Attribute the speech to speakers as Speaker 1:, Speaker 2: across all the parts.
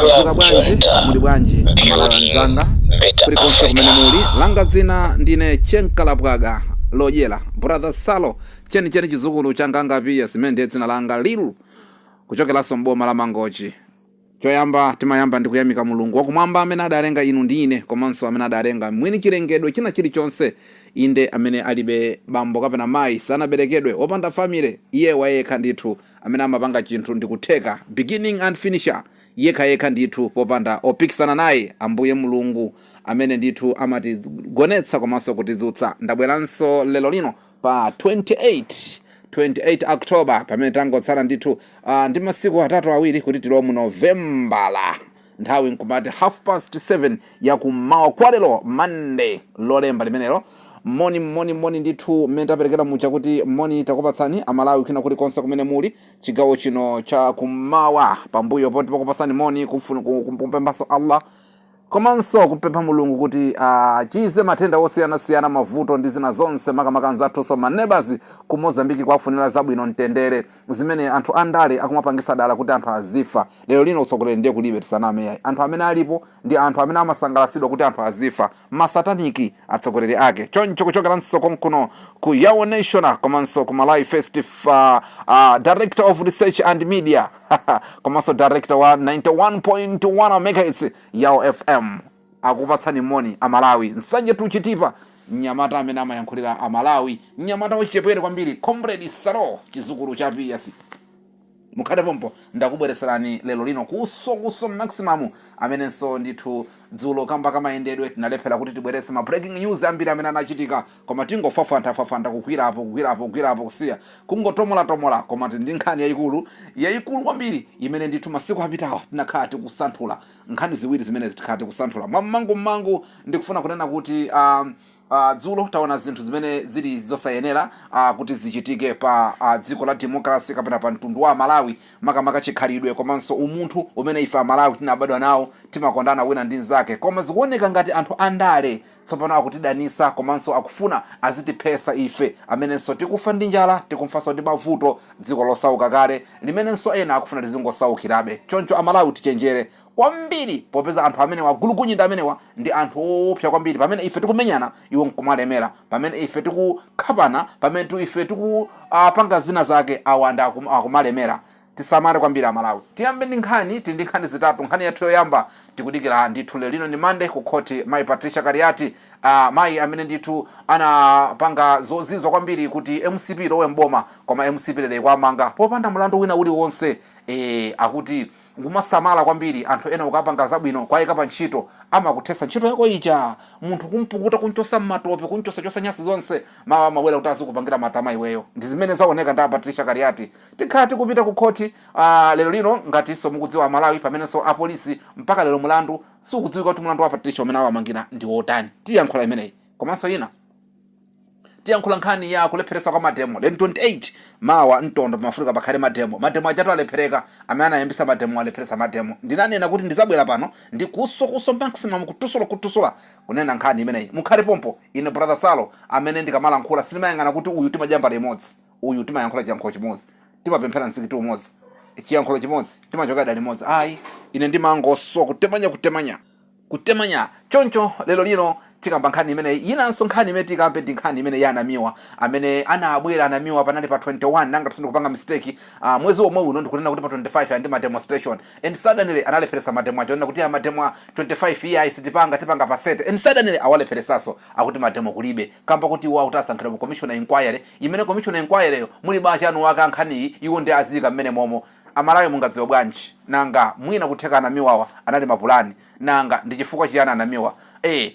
Speaker 1: Mwadzuka
Speaker 2: Club
Speaker 1: bwanji?
Speaker 2: Junta,
Speaker 1: Muli bwanji, Amalawi
Speaker 2: Building
Speaker 1: anzanga
Speaker 2: Better
Speaker 1: kulikonse kumene
Speaker 2: Africa.
Speaker 1: muli? Langa dzina ndine Chenkalapwaga Lodyera, Brother Salo, chenicheni chizukulu cha Ngangapiya, zimene ndiye dzina langa lilu, kuchokeranso mboma la Mangochi. Choyamba timayamba ndi kuyamika Mulungu wakumwamba amene adalenga inu ndi ine, komanso amene adalenga mwini chilengedwe china chilichonse, inde amene alibe bambo kapena mayi, sanaberekedwe, wopanda family, iye wayekha ndithu, amene amapanga chinthu ndikutheka, beginning and finisher, yekhayekha ndithu, popanda opikisana naye, Ambuye Mulungu amene ndithu amatigonetsa komanso kutidzutsa. Ndabweranso lero lino pa 28 October, pamene tangotsala ndithu ndi masiku atatu awiri kuti tilowe mu Novembala. Nthawi nkumati 7:30 yakummawa kwalero, Monday, Lolemba limenelo. Moni, moni, moni ndithu mmene taperekera mucha kuti moni takupatsani Amalawi kwina kulikonse kumene muli chigawo chino cha kummawa. Pambuyo poti pakupatsani moni, kumpemphanso Allah komanso kupempha Mulungu kuti achize matenda osiyanasiyana, mavuto ndi zina zonse, makamaka anzathunso ma neighbors ku Mozambiki, kwafunira zabwino, mtendere, zimene anthu andale akumapangisa dala kuti anthu azifa. Lero lino utsogoleri ndiye kulibe, tisaname yayi. Anthu amene alipo ndi anthu amene amasangalasidwa kuti anthu azifa, masataniki atsogoleri ake. Choncho kuchokeranso konkuno ku Yao National komanso ku Malawi First, director of research and media komanso director wa 91.1 megahertz Yao FM akupatsani moni Amalawi. Nsanje tuchitipa, mnyamata amene amayankhulira Amalawi, mnyamata wachichepere kwambiri, Comrade Salo, chizukulu cha Piyasi. Mukhale pompo, ndakubwereserani lero lino kuso kuso maximum, amenenso ndithu dzulo kamba kamayendedwe tinalephera kuti tibwerese ma breaking news ambiri amene anachitika, koma tingofafantha-fafantha, kugwirapo, kugwirapo, kugwirapo, kusiya kungotomolatomola. Koma tili ndi nkhani yayikulu, yayikulu kwambiri, imene ndithu masiku apitawa tinakhala tikusanthula. Nkhani ziwiri zimene tikhala tikusanthula mwammangu. Ndikufuna kunena kuti dzulo taona zinthu zimene zili zosayenera kuti zichitike pa dziko la democracy kapena pa mtundu wa Malawi, makamaka chikhalidwe komanso umunthu umene ife Amalawi tinabadwa nawo, timakondana wina ndi mnzake. Koma zikuoneka ngati anthu andale tsopano akutidanisa komanso akufuna azitiphesa ife amenenso tikufa ndi njala, tikumfanso ndi mavuto, dziko losauka kale limenenso ena akufuna tizingosaukirabe. Choncho Amalawi tichenjere kwambiri, popeza anthu amenewa, agulugunyinda amenewa, ndi anthu owopsa kwambiri. Pamene ife tikumenyana, iwo nkumalemera. Pamene ife tikukhapana, pamene ife tikupanga zina zake, awa ndi akumalemera. Tisamale kwambiri Amalawi. Tiyambe ndi nkhani, tili ndi nkhani zitatu. Nkhani yathu yoyamba, tikudikira ndithu lero lino ndi Mande ku khoti mayi Patricia Kaliati, mayi amene ndithu anapanga zozizwa kwambiri kuti MCP ilowe mboma, koma MCP lero ikuamanga popanda mlandu wina uliwonse. Akuti ngumasamala kwambiri, anthu ena ukapanga zabwino kwayika pa ntchito, amakuthesa ntchito yako ija. Munthu kumpukuta, kunchosa mmatope, kunchosachosa nyasi zonse, mawa amabwera kuti azikupangira matama iweyo. Ndi zimene zaoneka ndi a Patricia Kaliati. Tikhala tikupita ku khoti lero lino, ngatinso mukudziwa Malawi, pamenenso apolisi mpaka lero mulandu sukudziwika kuti mulandu wa Patricia umene awamangira ndi wotani. Tiyankhula imeneyi, komanso ina tiyankhula nkhani ya kulepheresa kwa mademo lero 28, mawa mtondo pamafunika pakhale mademo. Mademo ajatu alephereka, amene anayambisa mademo alepheresa mademo. Ndinanena kuti ndizabwera pano ndi kuso kuso maximum, kutusula kutusula, kunena nkhani imeneyi. Mukhale pompo. Ine Brother Salo, amene ndikamalankhula sindimayang'ana kuti uyu timadya mbale imodzi, uyu timayankhula chiyankhulo chimodzi, timapemphera mzikiti umodzi, chiyankhulo chimodzi, timachoka dera limodzi. Ayi, ine ndimangosowa kutemanya, kutemanya, kutemanya. Choncho lero lino tikamba nkhani imeneyi. Yinanso nkhani imene tikambe ndi nkhani imene ya Anamiwa amene anabwera. Anamiwa panali pa 21, nanga kupanga mistake, mwezi omwe uno, ndikunena kuti pa 25 andi ma demonstration, and suddenly analepheresa mademo acho, onena kuti ya mademo a 25 iye ayi, sitipanga, tipanga pa 30, and suddenly awalepheresaso, akuti mademo kulibe, kamba kuti iwo akuti asankhira mu commission inquiry, imene commission inquiry yo muli bachanu wake ankhaniyi, iwo ndi azika mmene momo. Amalawi mungadziwe bwanji? Nanga mwina kutheka Anamiwawa anali mapulani? Nanga ndi chifukwa chiyani Anamiwa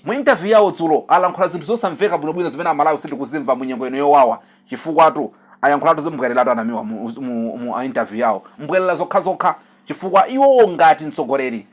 Speaker 1: mu interview yawo dzulo alankhula zinthu zosamveka bwinobwino zimene Amalawi sitikuzimva mu nyengo ino yowawa? Chifukwatu ayankhulatu zimbwereratu Anamiwa mu interview yawo, mbwerera zokhazokha, chifukwa iwowo ngati mtsogoleri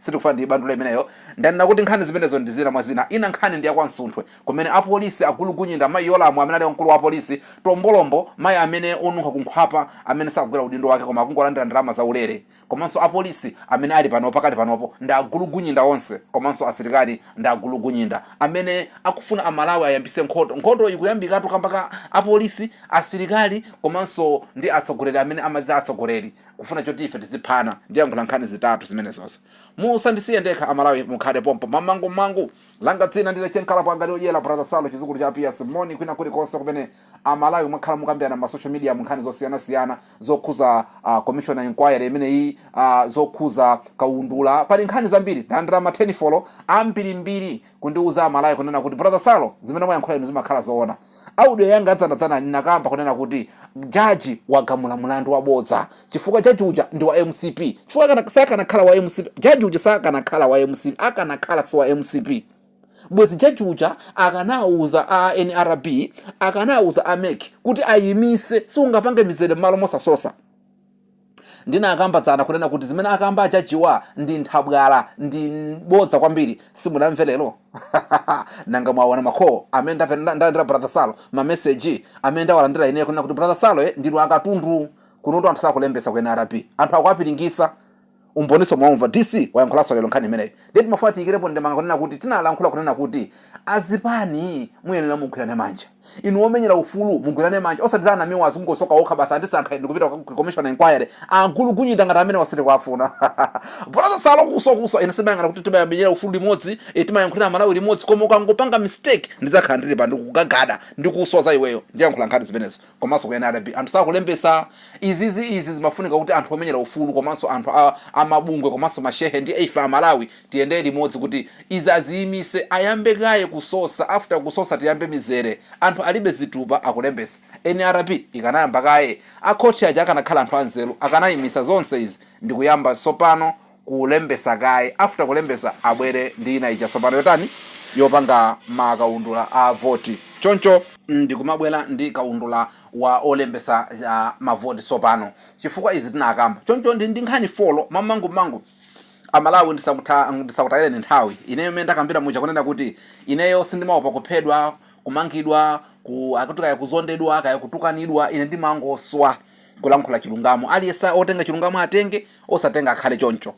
Speaker 1: sitikufuna ndi bandulo imeneyo. Ndanena kuti nkhani zimenezo ndi zina mwa zina. Ina nkhani ndi yakwansunthwe, kumene apolisi agulugunyinda, mayi Yolamu amene ali wamkulu wa apolisi, tombolombo, mayi amene onunkha kunkhwapa, amene sakugwira udindo wake koma akungolandira ndalama zaulere, komanso apolisi amene ali pano pakati panopo ndi agulugunyinda onse, komanso asilikali ndi agulugunyinda amene akufuna Amalawi ayambise nkhondo. Nkhondo ikuyambikatu kamba ka apolisi, asilikali komanso ndi atsogoleri amene amazi atsogoleri kufuna choti ife tiziphana. Ndiyankhula nkhani zitatu zimenezo. zimenezozo. Musandisiye ndekha, Amalawi, mukhale pompo mamangu mangu. Langa dzina ndile Chenkalapwanga Liodyera, Brother Salo, chizukulu cha Pias. Moni kwina kulikonse kumene Amalawi mwakhala mukambirana ma social media mu nkhani zosiyanasiyana zokhuza commission inquiry imeneyi, zokhuza kaundula. Pali nkhani zambiri. Ndalandira ma 10 follow ambirimbiri kundiuza Amalawi kunena kuti, "Brother Salo, zimene mwayankhula inu zimakhala zoona." Audio yanga dzanadzana ndinakamba kunena kuti jaji wagamula mulandu wabodza, chifukwa jaji uja ndi wa MCP. Chifukwa sakanakhala wa MCP, jaji uja sakanakhala wa MCP. Akanakhala si wa MCP, bwezi jaji uja akanauza a NRB, akanauza a MEC kuti ayimise. Sungapange mizere m'malo mosasosa. Ndinakamba dzana kunena kuti zimene akamba ajajiwa ndi nthabwala, ndi bodza kwambiri. Simunamve lero? Nanga mwaona ma call amene ndalandira, Brother Salo, mameseji amene ndawalandira ineyo kunena kuti, "Brother Salo, ndinu akatundu kunotu, anthu sakulembesa ku NRB, anthu akuapiringisa"? Umboniso mwaumva. DC wayankhulanso lero nkhani imeneyi. Ndiye timafuna tiyikirepo ndemanga kunena kuti tinalankhula kunena kuti azipani muyenera mugwirane manja, inu omenyera ufulu mugwirane manja, osati za anamiwa azingosoka okha basi, andisankha ndikupita ku commission inquiry. Agulugunyinda ngati amene wasiti kuafuna. Brother Salo kuswa kuswa, ine simayang'ana kuti timayamenyera ufulu limodzi, timayankhulira Malawi limodzi, koma ukangopanga mistake ndizakhala ndili pa ndikugagada ndikuswa za iweyo. Ndiyankhula nkhani zimenezo. Komanso ku NRB anthu sakulembesa. Izizi izi zimafunika kuti anthu omenyera ufulu komanso anthu amabungwe komanso mashehe ndi ife Amalawi tiyendere limodzi kuti izi aziyimise, ayambe kaye kusosa. After kusosa tiyambe mizere. Anthu alibe zitupa akulembesa. NRB ikanayamba kaye, akhoti aja akanakhala anthu anzeru akanayimisa zonse izi ndikuyamba sopano kulembesa kaye. After kulembesa abwere ndi ina ija sopano yotani, yopanga makaundula a voti. Choncho ndikumabwera ndi kaundula wa olembesa mavoti sopano, chifukwa izi tinakamba. Choncho ndi nkhani four mamangumangu, Amalawi. Ndisakutayireni nthawi. Ineyo imene ndakambira muja kunena kuti ineyo sindimaopa kuphedwa, kumangidwa, akuti kaya kuzondedwa, kaya kutukanidwa. Ine ndimangoswa kulankhula chilungamo. Aliyense otenga chilungamo atenge, osatenga akhale choncho.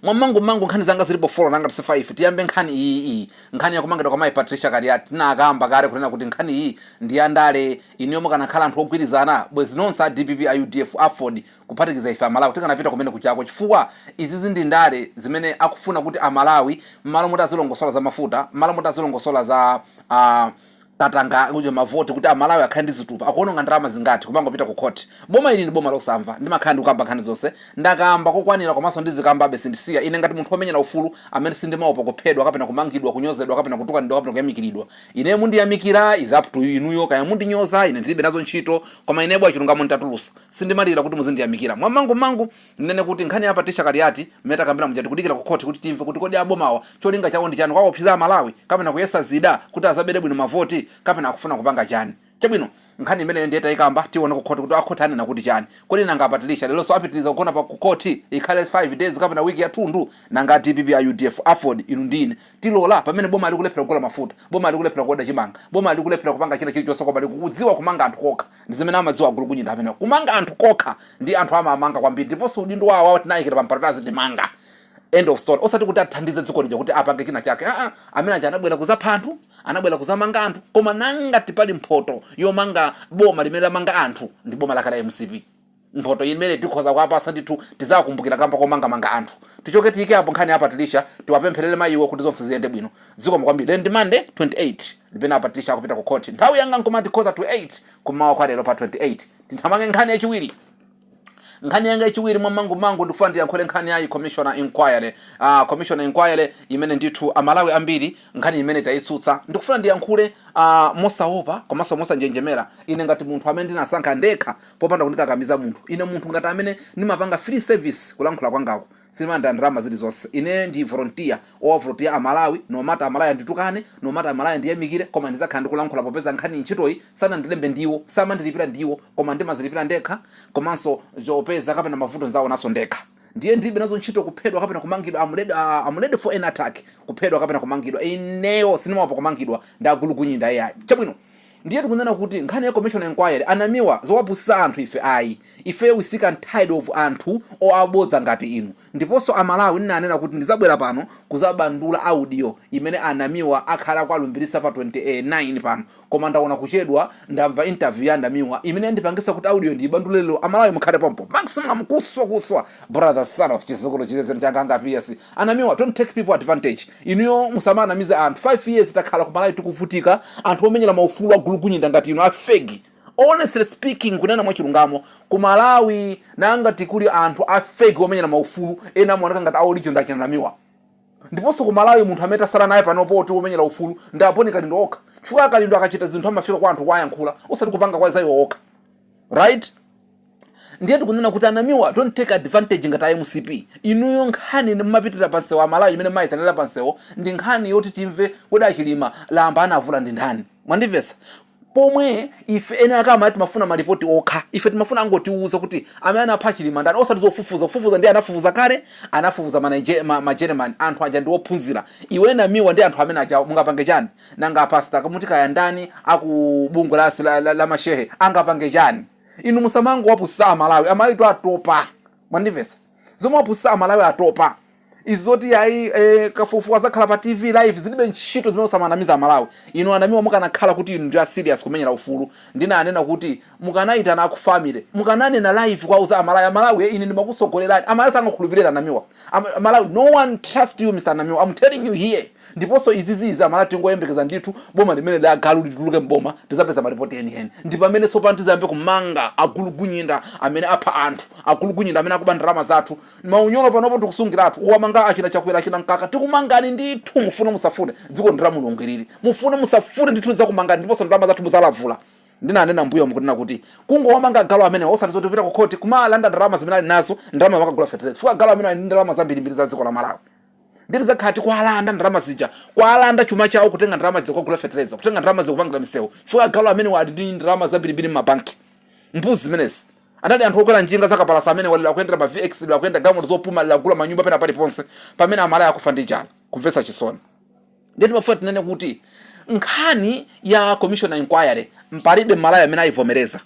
Speaker 1: Mwammangumangu nkhani zanga zilipo four, nanga tisi 5. Tiyambe nkhani iyi, iyi nkhani yakumangidwa kwa mayi Patricia Kaliati. Tinakamba kale kunena kuti nkhani iyi ndi yandale. Inuyo mukanakhala anthu ogwirizana, bwezi nonse a DPP, a UDF, AFORD, kuphatikiza ife Amalawi tikanapita kumene kuchako, chifukwa izizi ndi ndale zimene akufuna kuti Amalawi, mmalo moti azilongosola za mafuta, mmalo moti azilongosola za katanga kuja, mavoti, kuti Amalawi akhale ndi zitupa, akuononga ndalama zingati kumangopita ku court. Boma ili ndi boma losamva. Ndimakhala ndikukamba nkhani zonse, ndakamba kokwanira, komanso ndizikambabe, sindisiya. Ine ngati munthu womenyera ufulu amene sindimaopa kuphedwa kapena kumangidwa, kunyozedwa kapena kutukanidwa kapena kuyamikiridwa, ine mundiyamikira is up to you inuyo, kaya mundinyoza, ine ndilibe nazo ntchito, koma ine bwa chilungamo nditatulusa, sindimalira kuti muzindiyamikira. Mwamangumangu ndinene kuti nkhani ya Patricia Kaliati, mmene takambira muja, tikudikira ku court kuti timve kuti kodi abomawa cholinga chawo ndi chani, kwaopseza Amalawi kapena kuyesa zida kuti azabere bwino mavoti kapena akufuna kupanga chani? Chabwino, nkhani imeneyo ndiye tayikamba. Tione ku court kuti akhoti anena kuti chani. Kodi nanga Patricia lero apitiriza kugona pa ku court ikhale 5 days kapena wiki yathunthu? Nanga DPP, a UDF, AFORD, inu ndine tilola pamene boma likulephera kugula mafuta, boma likulephera kuoda chimanga, boma likulephera kupanga china chilichonse, koma likukudziwa kumanga anthu kokha? Ndi zimene amadziwa agulukunyinda amene, kumanga anthu kokha. Ndi anthu amamanga kwambiri, ndiponso udindo wawo tinayikira pampando azitimanga, end of story, osati kuti athandize dziko lija kuti apange china chake. Aa, amene aja anabwera kuzapha anthu, anabwera kuzamanga anthu. Koma nangati pali mphoto yomanga boma limene lamanga anthu, ndi boma lake la MCP. Mphoto imene tikhoza kuwapasa ndithu, tizakumbukira kamba komangamanga anthu. Tichoke, tiyike apo nkhani ya Patricia, tiwapempherere mayiwo kuti zonse ziyende bwino. Zikomo kwambiri. Lero ndi Monday 28 limene Patricia akupita ku court. Nthawi yanga nkumati 7:45 kumawa kwa lero pa 28. Tithamange nkhani yachiwiri. Nkhani yanga yachiwiri mwamangumangu, ndikufuna ndiyankhule nkhani yayi commissioner inquiry, commissioner inquiry imene ndithu Amalawi ambiri nkhani imene tayitsutsa. Ndikufuna ndiyankhule mosaopa komanso mosanjenjemera. Ine ngati munthu amene ndinasankha ndekha popanda kundikakamiza munthu, ine munthu ngati amene ndimapanga free service, kulankhula kwangako sindimalandira ndalama zilizonse. Ine ndi volunteer, owavolunteer Amalawi. No matter Amalawi anditukane, no matter Amalawi andiyamikire, koma ndizakhala ndikulankhula, popeza nkhani ntchitoyi sanandilembe ndiwo, samandilipira ndiwo, koma ndimazilipira ndekha, komanso zopeza kapena mavuto nzaonanso ndekha. Ndiye ndilibe nazo ntchito kuphedwa kapena kumangidwa. I'm ready for any attack. Kuphedwa kapena kumangidwa, ineyo sindimaopa kumangidwa ndi agulugunyinda, iyayi. Chabwino, Ndiye tikunena kuti nkhani ya commission inquiry, anamiwa, zowapusisa anthu ife ayi. Ife we sick and tired of anthu oabodza ngati inu. Ndiponso Amalawi, ndinanena kuti ndizabwera pano kuzabandula audio imene anamiwa akhala kualumbirisa pa 29 pano, koma ndaona kuchedwa. Ndamva interview ya anamiwa imene yandipangisa kuti audio ndiyibandule lero. Amalawi, mukhale pompo, maximum kuswa kuswa. Brother Son of chizukulu chizezero changanga ps. Anamiwa, don't take people advantage. Inuyo musamanamize anthu. 5 years takhala kumalawi tikuvutika, anthu omenyera maufulu agulugunyinda ngati inu, afegi. Honestly speaking, kunena mwachilungamo, ku Malawi nanga tikuli anthu afegi omenyera maufulu ena amaoneka ngati aolijo ndachinanamiwa. Ndiponso ku Malawi munthu amene tasala naye panopo oti womenyera ufulu ndi aponi Kalindo okha, chifukwa Kalindo akachita zinthu amafika kwa anthu kwayankhula, osati kupanga kwa zaiwo okha, right? Ndiye tikunena kuti, anamiwa, don't take advantage ngati MCP. Inuyo nkhani mmapitira pansewo Amalawi imene mayitanira pansewo ndi nkhani yoti timve kodi achilima lamba anavula ndi ndani. Mwandimvesa? Pomwe ife ene akama timafuna malipoti okha. Ife timafuna angotiuza kuti amene anapha Chilima ndani, osati zofufuza. Kufufuza ndi anafufuza kale, anafufuza ma German, anthu aja ndi ophunzira. Iwe Namiwa ndi anthu amene aja mungapange chani? Nanga pastor kamuti kaya ndani aku bungwe la mashehe angapange chani? Inu musamango wapusa Amalawi. Amalawi to atopa. Mwandimvesa? Zomwe wapusa Amalawi atopa. Izi zoti ayi, kafukufuku azakhala pa TV live, zilibe ntchito zimene. Usamanamiza Amalawi. Inu anamiwa, mukanakhala kuti inu ndi a serious kumenyera ufulu, ndinanena kuti mukanayitana aku family, mukananena live kwauza Amalawi, "Amalawi, ine ndimakusogolerani." Amalawi sangakhulupirira Namiwa. Amalawi, no one trust you, Mr Namiwa, I'm telling you here. Ndiponso izizizi, Amalawi, tingoyembekeza ndithu boma limene lagalu lituluke mboma, tizapeza maripoti enieni. Ndi pamene tsopano tizayambe kumanga agulugunyinda amene apha anthu, agulugunyinda amene akuba ndalama zathu, maunyolo. Panopo tikusungiratu uwamanga achina Chakwera, achina Mkaka. Tikumangani ndithu, mufune musafune. Dziko ndi la Mulungu ilili. Mufune musafune, ndithu tidzakumangani. Ndiponso ndalama zathu muzalavula. Ndinanena mbuyo mukunena kuti kungowamanga galu amene, osati zoti kupita ku khoti kumalanda ndalama zimene ali nazo, ndalama makagula fertilizer, chifukwa galu amene ali ndi ndalama zambirimbiri za dziko la Malawi. Nditi zakhala tikuwalanda ndalama zija, kuwalanda chuma chawo, kutenga ndalama zija kukagula fertilizer, kutenga ndalama zija kupangira misewu, chifukwa galu amene ali ndi ndalama zambirimbiri m'mabanki. Mbuzi zimenezi anali anthu okwera njinga zakapalasa amene walira kuyendera ma VX, lira kuyenda galimoto zopuma, lira kugula manyumba pena paliponse, pamene Amalawi akufa ndi njala. Kumvetsa chisoni. Ndiye timafuna tinene kuti nkhani ya commission inquiry mpalibe Mmalawi amene ayivomereza.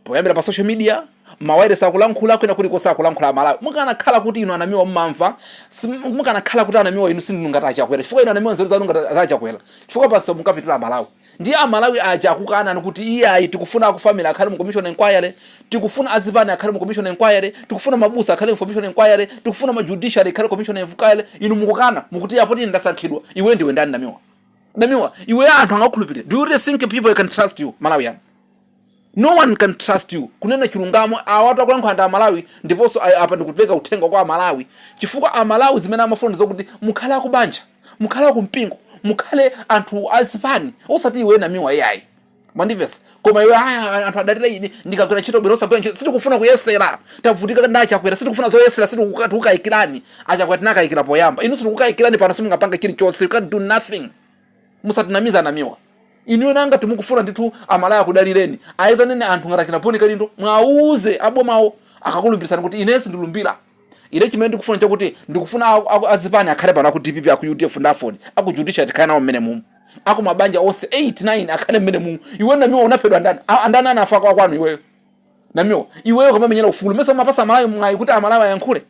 Speaker 1: Poyambira pa social media, mawayilesi akulankhula, kwina kulikonse akulankhula. Amalawi, mukanakhala kuti inu anamiwa mumamva, mukanakhala kuti anamiwa inu sindinu ngati Achakwera, chifukwa inu anamiwa nzeru zanu ngati zachakwera, chifukwa panse munkapitira Amalawi. Ndiye Amalawi aja akukanani kuti iye ayi, tikufuna aku family akhale mu commission inquiry, tikufuna azipani akhale mu commission inquiry, tikufuna mabusa akhale mu commission inquiry, tikufuna ma judiciary ikhale commission inquiry. Inu mukukana, mukuti apo tini ndasankhidwa. Iwe ndiwe ndani, Namiwa? Namiwa, iwe anthu angakhulupirire? Do you really think people can trust you, Malawian? No one can trust you. Kunena chilungamo, awatu akulankhula ndi Amalawi. Ndiponso apa ndikupereka uthenga kwa Amalawi, chifukwa Amalawi zimene amafuna ndi zokuti mukhale akubanja, mukhale akumpingo, mukhale anthu azipani, osati iwe Namiwa iyayi. Mwandimvesa? Koma iwe, aya, anthu adalira ine ndikagwira ntchito bwino, osagwira ntchito. Sitikufuna kuyesera, tavutika ndi Achakwera. Sitikufuna zoyesera, sitikukayikirani. Achakwera tinakayikira poyamba, inu sitikukayikirani pano. Simungapange chilichonse, you can't do nothing. Musatinamiza, Anamiwa. Inuyo nanga timukufuna ndithu Amalawi akudalireni, ayitaneni anthu ngati achina Boni Kalindo, mwauze abomawo akakulumbirisani kuti ine sindilumbira. Ine chimene ndikufuna chakuti ndikufuna azipani akhale pano, aku DPP, aku UDF ndi AFORD, aku judiciary tikhale nawo mmene mumu, aku mabanja onse 8 9 akhale mmene mumu. Iwe Namiwa, unaphedwa ndani? Andani anafa kwa kwanu? Iweyo Namiwa, iweyo kamamenyera ufulu, mese umapasa Amalawi mwayi kuti Amalawi ayankhule?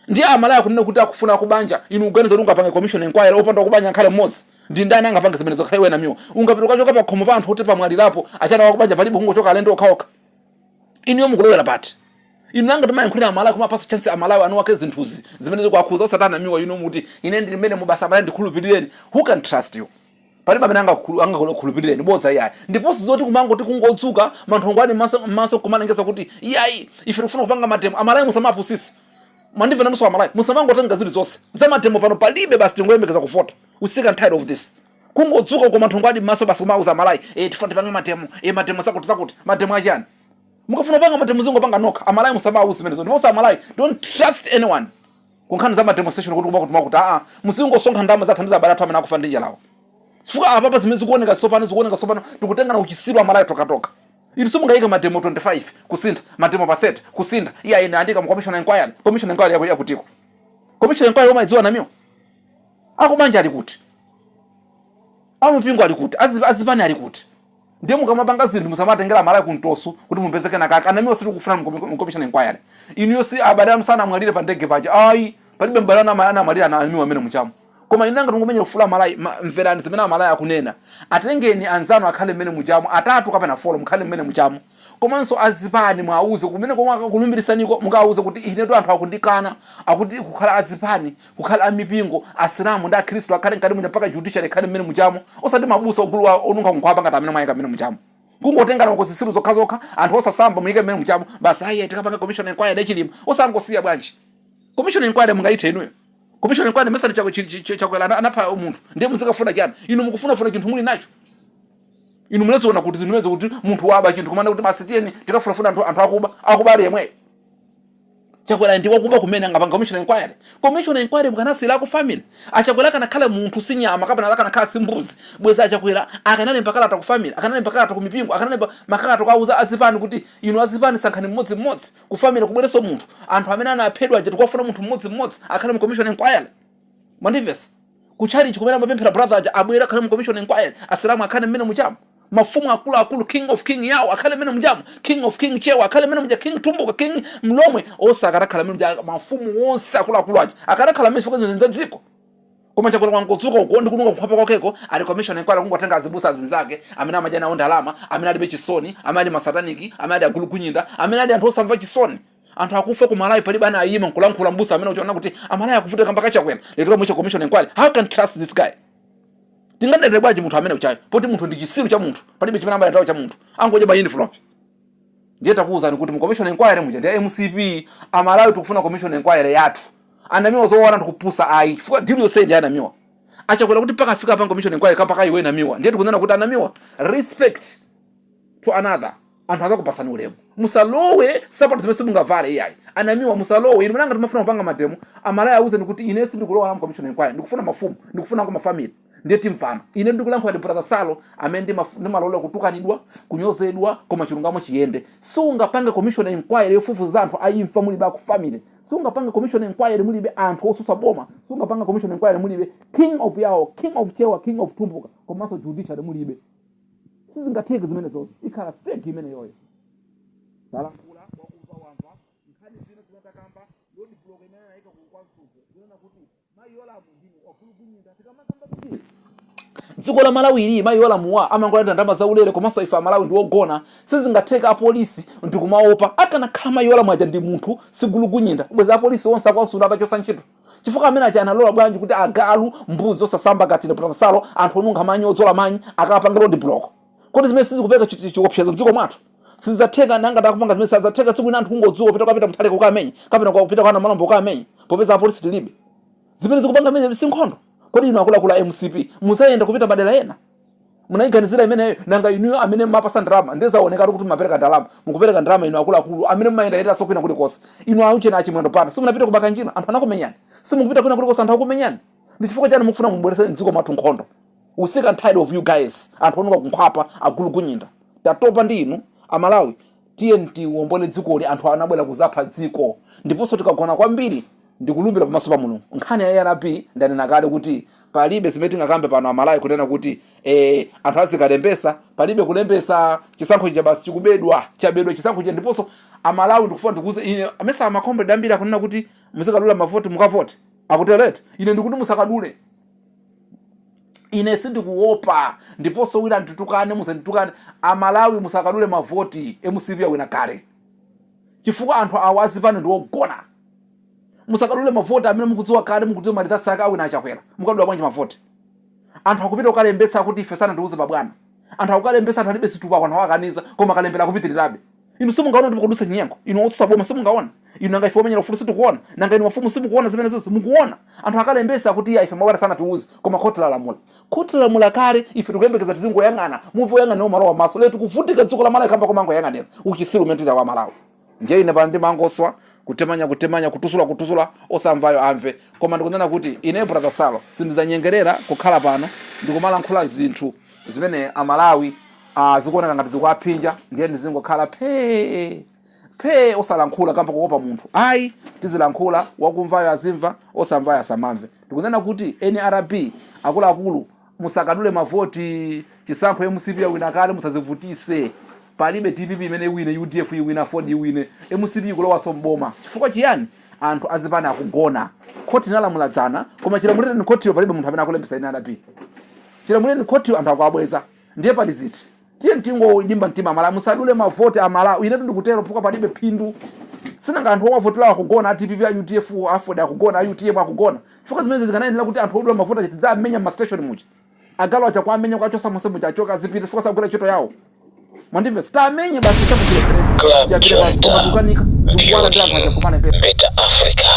Speaker 1: Ndiye Amalawi akunena kuti akufuna akubanja. Inu uganiza kuti ungapange commission inquiry opanda kubanja nkhale mmodzi? Ndi ndani angapange zimenezo? Khale iwe Namiwa, ungapita ukachoka pa khomo pa anthu kuti pamwalirapo achana wakubanja palibe, kungochoka alendo okhaokha. Inuyo mukulowera pati? Inu nanga timayankhulira Amalawi, kumapasa chance Amalawi anu wake zinthuzi zimene zikuakhuza, osati anamiwa inu muti ine ndili mmene mubasa, Amalawi ndikhulupirireni. Who can trust you? Palibe amene angakhulupirireni, bodza iyayi. Ndiponso zoti kumangoti kungodzuka manthongwani m'maso kumalengeza kuti iyayi, ife tikufuna kupanga mademo, Amalawi musamapusise. Mwandimva nanunso Amalawi? Musamangotenga zili zonse za mademo. Pano palibe, basi tingoyembekeza kuvota. We sick and tired of this. Kungodzuka uko manthongwani m'maso, basi kumauza Amalawi, tifuna tipange mademo, mademo zakuti zakuti. Mademo achani? Mukafuna kupanga mademo zingopanga nokha. Amalawi musamauze zimenezo. Ndiponso Amalawi, don't trust anyone kunkhani za mademonstration kuti kumakuti makuti. Aa, muzingosonkha ndalama zathandiza abale athu amene akufa ndi njalawo, chifukwa apapa zimene zikuoneka tsopano, zikuoneka tsopano, tikutengana uchisiru Amalawi tokatoka. Inu simungayike mademo 25 kusintha mademo pa 30 kusintha. Iya, ine andika mu commission inquiry. Commission inquiry yako yakutiko? Commission inquiry umayidziwa, Namiwa? Akubanja ali kuti? Amupingo ali kuti? Azipani ali kuti? Ndiye mukamapanga zinthu musamatengera Malawi kumtoso kuti mupeze kenakake. Anamiwa sitikufuna mu commission inquiry. Inuyo si abale anu sanamwalire pa ndege paja ayi, palibe m'bale anu anamwalira anamiwa amene muchamo. Koma inu nanga tikumenyera ufulu Amalawi, mverani zimene Amalawi akunena. Atengeni anzanu akhale mmene mujamo, atatu kapena folo mukhale mmene mujamo. Komanso azipani mwauze kumene komwe akakulumbiritsaniko, mukawauze kuti inetu anthu akundikana, akuti kukhala azipani, kukhala amipingo, asilamu ndi akhristu akhale mkati muja mpaka judiciary ikhale mmene mujamo, osati mabusa ogulu onunkha kunkhwapa ngati amene mwayika mmene mujamo. Kungotengana uko zisilu zokhazokha, anthu osasamba muyike mmene mujamo, basi ayi tikapanga commission inquiry ya Chilima, osangosiya bwanji? Commission inquiry mungayithe inuyo? Commission inquiry mesa ndi Chakwera anapha munthu, ndiye muzikafuna chani? Inu mukufunafuna chinthu muli nacho. Inu munaziona kuti zinthu zimenezo kuti munthu waba chinthu kumana kuti basi tiyeni tikafunafuna anthu akuba, akuba ali yemweyo. Chakwera ndi wakuba kumene angapanga commission inquiry. Commission inquiry mukanasiyira ku family. Achakwera akanakhala munthu si nyama kapena akanakhala si mbuzi, bwezi achakwera akanalemba kalata ku family, akanalemba kalata ku mipingo, akanalemba makalata kuwauza azipani kuti inu azipani sankhani mmodzi mmodzi, ku family kubwerenso munthu, anthu amene anaphedwa aja tikuwafuna munthu mmodzi mmodzi akhale mu commission inquiry. Mwandimvetsa? Ku church kumene amapemphera brother aja abwere akhale mu commission inquiry, asilamu akhale mmene muchamo, mafumu akuluakulu, king of king Yawo akhale mmene muchamo, king of king Chewa akhale mmene muja, king Tumbuka, king Mlomwe onse akanakhala mmene muja, mafumu onse akuluakulu aja akanakhala mmene chifukwa zinthu za dziko. Koma Chakwera kwangodzuka uko ndi kununkha kunkhwapa kwakeko ali commission inquiry, kungotenga azibusa azinzake amene amadya nawo ndalama, amene alibe chisoni, amene ali masataniki, amene ali agulugunyinda, amene ali anthu osamva chisoni. Anthu akufa ku Malawi palibe anayima nkulankhula mbusa amene uchiona kuti Amalawi akuvutika kamba ka Chakwera. Lero kamwicha commission inquiry. How can trust this guy? Tingadalire bwanji munthu amene uchayo poti munthu ndi chisiru cha munthu, palibe chimene amadalira cha munthu, angodya ma envelope. Ndiye takuwuzani kuti mu commission inquiry muja ndi MCP. Amalawi tikufuna commission inquiry yathu. Anamiwa zoona ndikupusa ayi, chifukwa deal yonse ndi anamiwa. Achakwera kuti mpaka afika pa commission inquiry kamba iwe namiwa. Ndiye tikunena kuti anamiwa, respect to another, anthu azakupasani ulemu. Musalowe sapato zimene simungavale iyayi. Anamiwa musalowe. Inu munanga timafuna kupanga mademo, Amalawi awuzeni kuti ine sindikulowa na commission inquiry, ndikufuna mafumu, ndikufuna kwa mafamily, ndiye timvana. Ine ndikulankhula ndi brother Salo amene ndimalola kutukanidwa, kunyozedwa, koma chilungamo chiyende. Sungapange commission inquiry yofufuza anthu aimfa mulibe aku family. Sungapange commission inquiry mulibe anthu osusa boma. Sungapange commission inquiry mulibe king of Yao, king of Chewa, king of Tumbuka, komanso judiciary mulibe. Sizingatheke zimenezozo, ikhala fake imeneyoyo. Talankhula, wakumva wamva. Nkhani zina zinatakamba road block imene anayika ku kwa Msundwe, kunena kuti mayi Yolamu ndinu wakulukunyinda. Tikamakamba kuti dziko la Malawi ili mayi Yolamuwa amangolandira ndalama zaulere, komanso ife Amalawi ndi ogona, sizingatheka apolisi ndikumaopa. Akanakhala mayi Yolamu aja ndi munthu sigulugunyinda, bweza apolisi onse akwamsundwe atachosa ntchito, chifukwa amene aja analola bwanji kuti agalu, mbuzi osasamba ngati brother Salo, anthu onunkha manyi, odzola manyi, akapanga road block? Kodi zimene sizikupereka chiopsezo mdziko mwathu? Sizidzatheka. Nanga takupanga zimene sadzatheka tsiku lina anthu kungodzuka kupita kapita mthaleko kukamenya kapena kupita kwa Malambo kukamenya, popeza apolisi tilibe? Zimene zikupanga imene si nkhondo? Kodi inu akuluakulu a MCP muzayenda kupita madera ena? Munayiganizira imeneyo? Nanga inuyo amene mumapasa ndalama, ndiye zaonekatu kuti mumapereka ndalama, mukupereka ndalama inu akuluakulu amene mumayendayenderaso kwina kulikonse. Inu auchena achimwendo pano simunapita kumakanjira, anthu anakumenyani. Simukupita kwina kulikonse, anthu akumenyani. Ndi chifukwa chani mukufuna mubwerese mdziko mwathu nkhondo? We sick and tired of you guys, anthu onunkha kunkhwapa, agulugunyinda. Tatopa ndi inu. Amalawi, tiye tiwombole dzikoli. Anthu anabwera kuzapha dziko, ndiponso tikagona kwambiri, ndikulumbira pamaso pa Mulungu. Nkhani ya ARP ndanena kale kuti palibe zimene tingakambe pano Amalawi kunena kuti anthu azikalembesa. Palibe kulembesa. Chisankho chija basi chikubedwa, chabedwa chisankho chija. Ndiponso Amalawi, ndikufuna ndikuuze ine amesa amacomrade ambiri akunena kuti muzikadula mavoti, mukavote, akuterete. Ine ndikuti musakadule. Ine sindikuopa, ndiponso wina nditukane, musanditukane. Amalawi, musakadule mavoti. MCP awina kale, chifukwa anthu awa azipani ndi ogona. Musakadule mavoti amene mukudziwa kale, mukudziwa maresults ake, awina Achakwera. Mukadula bwanji mavoti? Anthu akupita kukalembetsa kuti ife sanatiuze pabwana. Anthu akukalembetsa, anthu alibe zitupa, anthu awakaniza, koma kalembera akupitirirabe. Inu simungaona kuti mukudutsa chinyengo? Inu otsutsa boma simungaona? Inu nanga ife omenyera ufulu sitikuona? Nanga inu mafumu simukuona zimene zizo? Mukuona anthu akalembesa kuti iya ife mabwana sanatiuze, koma khoti lalamula. Khoti lalamula kale, ife tikuyembekeza, tizingoyang'ana. Muvi oyang'anira umalowa maso. Lero tikuvutika dziko la Malawi kamba komangoyang'anira, uchisiru umene tili wa Malawi. Ndiye ine pano ndimangoswa, kutemanya, kutemanya, kutusula, kutusula, osamvayo amve. Koma ndikunena kuti ine brother Salo sindidzanyengerera kukhala pano ndikumalankhula zinthu zimene Amalawi zikuoneka ngati zikuaphinja, ndiye ndizingokhala phee phee osalankhula kamba kuopa munthu. Ayi, tizilankhula, wakumvayo azimva, osamvayo asamamve. Ndikunena kuti NRB akuluakulu. Musakadule mavoti. Chisankho MCP yawina kale, musazivutise. Palibe DPP imene iwine, UDF iwina, AFORD iwine, MCP ikulowaso mboma. Chifukwa chiyani? Anthu azipani akugona. Khoti inalamula dzana, koma chilamulireni khotiyo palibe munthu amene akulembesa NRB. Chilamulireni khotiyo anthu akuabweza. Ndiye pali ziti? Tiye tingolimba mtima Amalawi, musadule mavoti Amalawi. Inetu ndikutero chifukwa palibe phindu. Sinanga anthu owavoterawo akugona, a DPP, a UDF, AFORD akugona, a UTM akugona. Chifukwa zimene zikanayenera kuti anthu odula mavoti aja tidzamenya m'ma station muja. Agalu aja kuamenya kuachosa monse muja achoka azipita chifukwa sakugwira ntchito yawo. Mwandimvetsa? Tamenye basi chisankho chilephereke.
Speaker 2: Club
Speaker 1: Tiyambire pansi koma
Speaker 2: Junta,
Speaker 1: zikukanika. Ndikuwala ndi anthu aja
Speaker 2: building
Speaker 1: kumana
Speaker 2: better Africa.